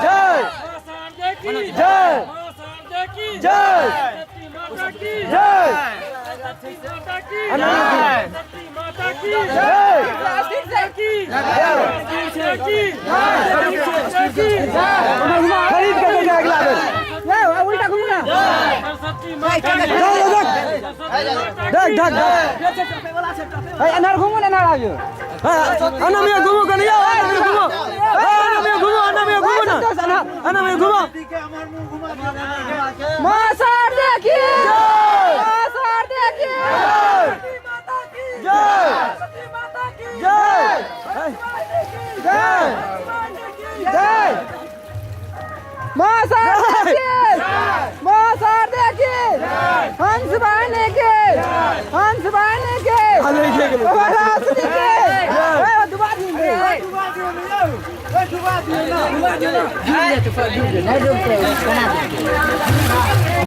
जय जय जय जय जय खरीद के ले अगला बेर उल्टा घूम ना देख देख देख अनार घूमो ना अनार आबियो अना मिया घूमो कनी आओ अना मिया घूमो अना मिया घूमो अना मिया घूमो ना अना मिया घूमो माँ शारदे की माँ शारदे की जय जय जय जय माँ शारदे की माँ शारदे की हंस बहने के हंस बहने के बाबा रासनी के ए, डुबा दिए डुबा दियो ना।